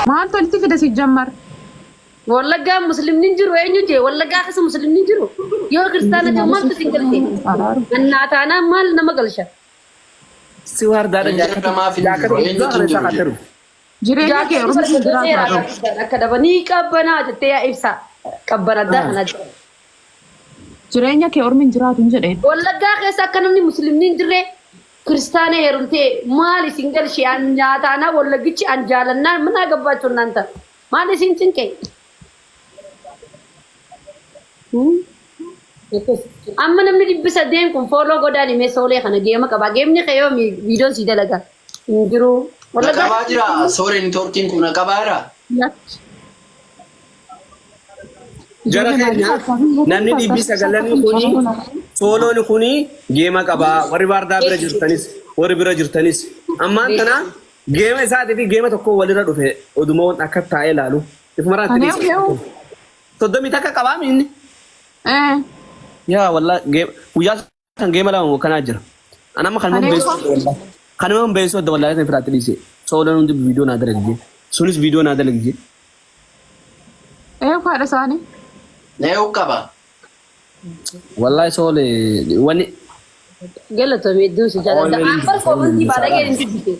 Maaltu walitti fida si jammar? Wallaggaa muslimni hin jiru eenyu jee wallaggaa keessa muslimni hin jiru yoo kiristaana ta'e maaltu si galche annaa taanaan maal nama galcha Si waardaadha Hin jirre maaf hin jaakkata jiru? guddaa Eenyutu kana hin isaa jiru qaxaru. Jireenya kee jaakkeetti ormi hin barbaadee jiraatu haa seeraa ta'u. guddaadha akka dhabanii qabbanaa jettee yaa ibsa qabbanaddaa kana jira. Jireenya kee ormi hin jiraatu hin jedheen. Wallaggaa keessa akka namni muslimni hin jirre kiristaana heerumtee maal isin galche an nyaataanaa wallaggichi an jaalannaan mana gabbaachuun naan ta'a maal isin cinqe. Akkas. Amma namni dhibbi sadeen kun fooloo godhaan himee soolee kana geema qaba. Geemni kee yoomi viidiyoon sii dalaga. Hin jiru. Na Wallaggaa qabaa jira. Sorry networkiin kun na qabaa jira. Lakki. Jara Ijoollee keenya maaliif akkaafin namni dhibbi sagalanii kuni sooloon kuni geema qabaa warri baardaa bira jirtanis warri bira jirtanis ammaan tana geema isaatii fi geema tokko walirra dhufe oduma waan akka taa'ee ilaalu ifumarraa itti Ani dhiisa. yoo 31 qabaa inni. eh Yaa wallah guyyaa san geema lama moo kanaa jira. An amma kanuma Ani beeksisuu adda wallah. Kanuma beeksisuu adda wallah kan firaatti dhiise. Soolan hundi viidiyoo naa dalagje. Sunis viidiyoo naa dalagje. eh haadha isaanii. Nee'uu qaba. Wallahi soole wani Galatoomi hedduu si jaalladha. Oolleen Aan bar koomantii baadhagee hin dubbise.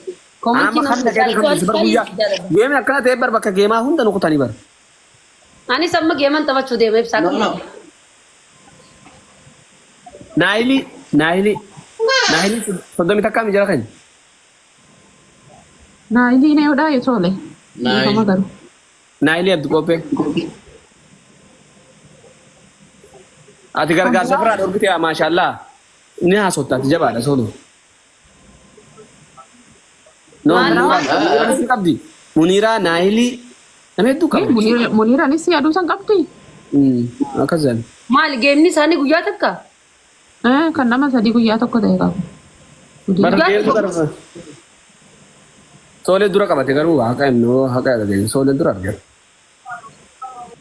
Koomantii Amma kan nama dhagee kan jaalladhu bar guyyaa. Geemni akkana ta'e bar bakka geemaa hunda nu kutanii bar. Anis amma geeman taphachuu deema ibsaa No, no. Naayilii naayilii naayilii 31 mi jara keenya. Naayilii na yoo dhaaye tole. Naayil. Dhiifama garuu. Naayilii Abdi Qophee. Ati gargaarsa ofirraa dhorkite yaa maashaallaa. Ni haasotta ati jabaadha soolu. No, Maal? Muniiraa Muniiraa si qabdi. Muniiraa Naayilii nama hedduu qabdi. Muniiraanis yaaduu san qabdi. Akkas jedhan. Maal geemni isaanii guyyaa takka? Eh, kan nama sadii guyyaa tokko ta'e qabu. Bar Guyyaa geemni tokko. darba. Soolee dura qabate garuu haqa himnu haqa argate soolee dura argate.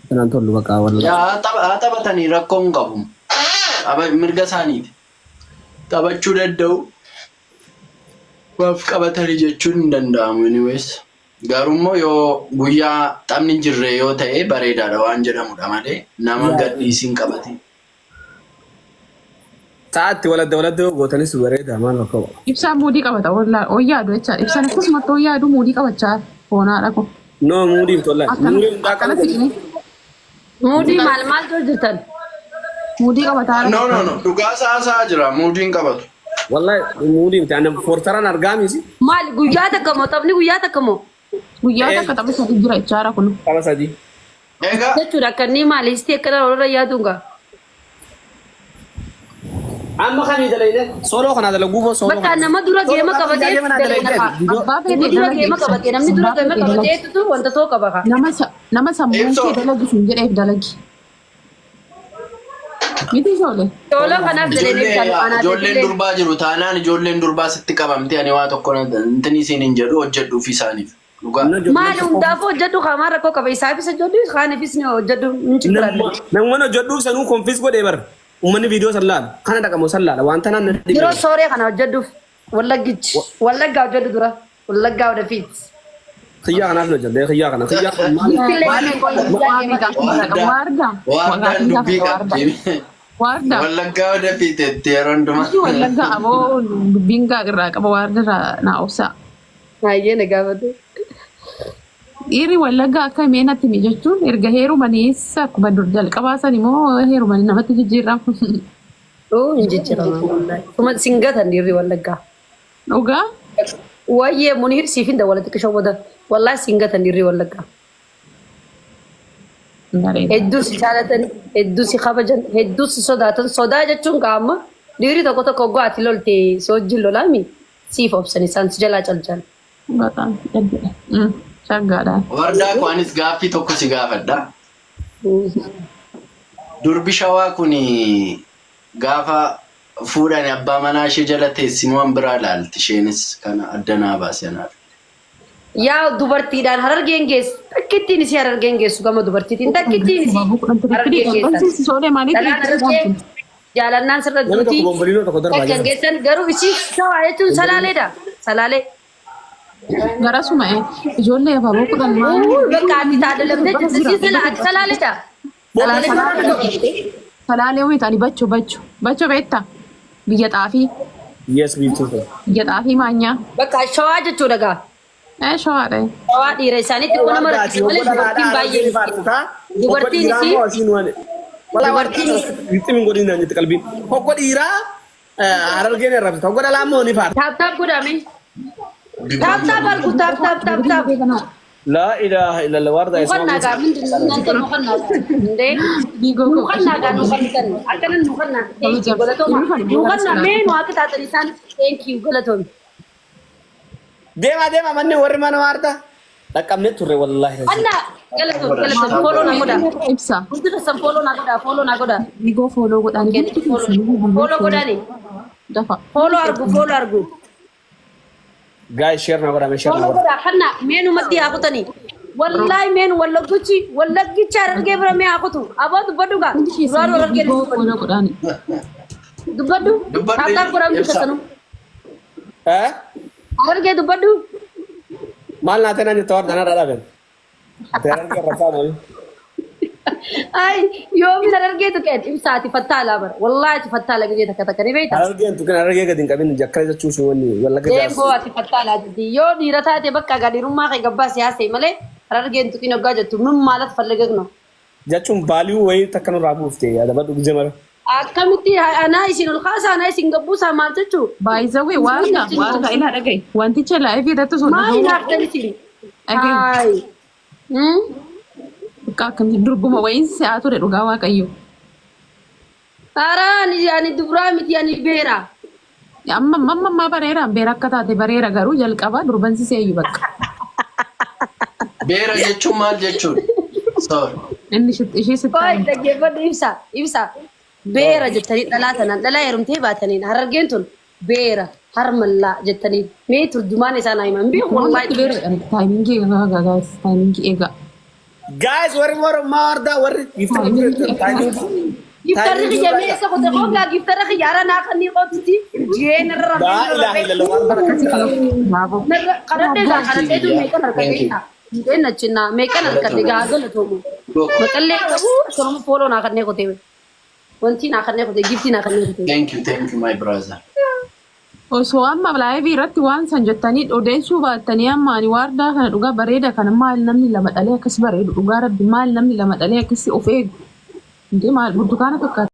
Kanaan tollu bakka wal. Yaa haa taphatanii rakkoo hin qabu. Mirga isaaniiti. Taphachuu danda'u. Maaf qabatanii jechuun hin danda'amu anyways. Garuu immoo yoo guyyaa taphni hin jirre yoo ta'e bareedaadha waan jedhamudha malee nama gadhiisiin qabatin. Sa'aatti waladda waladda yoo gootanis bareeda maal bakka bu'a. Ibsaan muudii qabata oo yaadu jecha. Ibsaan akkasumatti oo yaadu muudii qabachaa foonaa dhaqu. No muudii tola. Muudii hundaa Akkana qabu. siqni Muudii maal maaltu hojjetan? muudii qabataa No, no, no. Dhugaa saasaa jira. Muudiin qabatu. Wallahi muudii miti. Ana foortaraan argaamisi. Maal guyyaa takka moo taphni guyyaa takka moo? Guyyaa takka tapha sadii jira jechaadha kun. Tapha sadii. Egaa Jechuudha akka inni maal istii akkana walirra yaaduun gaa. Amma kamii dalayne? Sooloo kanaa dalaguu moo sooloo Bakka nama dura geema qabatee Abbaa Namni feete dura dalagi geema ibsa. qabatee namni dura Abbaa geema feete dalagi. qabateetu wanta too qaba kaa. Nama sammuun Ibsoo. kee dalagi sun jedheef dalagi. Miti ijoollee. Sooloo kanaaf dalayne ijoollee ibsaan anaa ijoolleen illee. durbaa jiru taanaan ijoolleen durbaa sitti qabamte ani waa tokko intini isiin hin jedhu hojjedhuuf isaaniif. Dhugaa. Maali hundaafuu hojjedhu qaamaan rakkoo qaba isaafis hojjedhu kaanifis ni hojjedhu hin ciqilaalle. Namuma hojjedhuuf sanuu konfis godhee bar. Uummanni viidiyoo san laala. Kana dhaqamoo san laala. Waan tanaan na dhibee. Yeroo sooree kana hojjedhuuf wallaggichi wallaggaa hojjedhu dura wallaggaa wadafiit. Kiyyaa kanaaf na hojjedhe. Kiyyaa kana. Kiyyaa kun maali? Waardaa. Waardaa. Waardaan dubbii qabdi. Waardaa. Wallaggaa wadafiiteetti yeroo hundumaa. Wallaggaa aboo dubbiin gaa irraa qaba waardaa irraa naa obsaa. Baay'ee na gaafate. Dhiirri Wallaggaa akka himee natti himi jechuun erga heerumaniis akkuma dur jalqabaa san immoo heerumanii namatti jijjiirramu. Oo hin jijjiiramu wallahi. Kuma sin gatan dhiirri Wallaggaa. Dhugaa? Wayyee muniir siif hin dawwala xiqqishoo booda. Wallahi sin gatan dhiirri Wallaggaa. Bareeda. Hedduu si jaalatan, hedduu si kabajan, hedduu si sodaatan. Sodaa jechuun qaama dhiirri tokko tokko oggaa ati lolte si wajjin lolaami. Siif obsan isaan si jalaa calcal. Bataam gaddidha. Shaggaadha. Wardaa koo anis gaaffii tokko si gaafadha. Durbi shawaa kun gaafa fuudhan abbaa manaa ishee jala teessi moo an biraa laalti isheenis kana adda naa baasi anaaf. Yaa dubartiidhaan harargeen geessu takkittiin isii harargeen geessu gama dubartiitiin takkittiin isii harargeen geessan. Soolee maaliif Dhalaan harargee jaalannaan sirra Namni tokko duutii bomboliinoo tokko darbaa takkan jira. geessan garuu isii shawaa jechuun salaaleedha. Salaalee. Garasuma ijoollee abaaboo 10 maal. Bakka ati taadalamtee jirti si sila ati salaaleedha. Salaalee wayita ani bacho bacho bacho beektaa biyya xaafii. Yes, biiftuu. Biyya xaafii maanyaa. Bakka shawaa jechuudha gaa. Ee, shawaadha. Shawaa dhiira isaaniitti kun nama rakkise malee dubartiin baay'ee dubartiin isii Dubartiin godhin naan jette qalbiin. Hoggo dhiiraa Harargeen arrabsita. Hoggo dhalaa immoo ni faarta. Tap tap godhame. Tap tap argu tap tap tap tap. Laa ilaaha illallah waardaa isa. Nuqannaa gaa ምንድን ነው እናንተ nuqannaa እንዴ nuqannaa gaa nuqannitan akkana nuqannaa. Thank you, galatooma. Nuqannaa mee nu akka taatan isaan. Thank you, galatoome. Deemaa deemaa manni warri mana waardaa. Dhaqqabnee turre wallaahi. Qannaa galatoome galatoome follow na godhaa. Ibsa. Hundi keessan follow na godhaa, follow na godhaa. Digoo follow godhaan. Follow godhaani. Dafa. Follow argu, follow argu. Guys, share na godhame, share na Follow godhame. godhaa kanna mee nu maddii haa kutanii. Wallaahi meen wallaggichi wallaggichi Harargee bira mee haa kutu. Aboo dubbadhu gaa. Hundi Duraan keessan Harargee digoo dubbadhu. follow godhaan. Dubbadhu. Dubbadhu, Tap tap godhaa hundi ibsa. keessanuu. Eh? Harargee dubbadhu. Maal naa ta'e naan jette waardaa narraa dhaaben. Ati Harargee arrabsaa maali? Ay yoomi Harargee tuqeen ibsaati fattaala bara. Wallaahi ati fattaala gidee takka takka ni beektaa. Harargeen tuqin Harargee gadi hin qabin jakkala jechuun sun wanni wallagga Deemboo jaarsa. ati fattaala jetti. Yoo dhiira taate bakka gaadhiirummaa kee gabbaa siyaasee malee Harargeen tuqin hoggaa jettu min maalatu fallagagno. Jechuun baalii wayii takka nurraa buufte yaadabadhu gizee mara. Akkamitti anaa isin ol kaasaa anaa isin gabbuusaa maal jechuu? Baay'izawwee waarda waarda ilaa dhagaye. Wanticha live irratti sun Maal hinaaftan isin? Dhagaye. Haay. Bakka akkamitti durbuma wayiin si'aa ture dhugaa waaqayyo. Haaraa ani duburaa miti, ani beera. Amma amma ammaa bareera beera akka taate bareera garuu jalqaba durban siseeyyu bakka. Beera jechuun maal jechuudha? Sorry. Inni ishee Qoy sitti dhaggeeffadhu ibsa ibsa. Beera jettanii dhalaa tanaan dhalaa heerumtee baataniin Harargeen tun beera harmallaa jettanii mee turjumaan isaa naa himan beeku wallaahi. Timing eegaa guys, timing eegaa. Guys, warri mormaa wardaa warri giftara. Giftarri kiyya mee isa qote qoogaa giftarri kiyya ara naa kan ni qotuti jeen irra. Laa ilaaha illallah waan bara Bravo. Kadhadhee gaa kadhadhee tun meeqan harkadhee Hundeen achinnaa meeqan harkadhee gaa galatoomu. Maqallee qabu akkasuma follow naa kannee qotee. Wanti naa kannee qotee giftii naa kannee qotee. Thank you, thank you, my brother. Osoo amma live irratti waan san jettanii odeessuu baattanii amma ani waardaa kana dhugaa bareeda kana maal namni lama dhalee akkas bareedu dhugaa rabbi maal namni lama dhalee akkasi of eegu. Indee maal burtukaana fakkaata.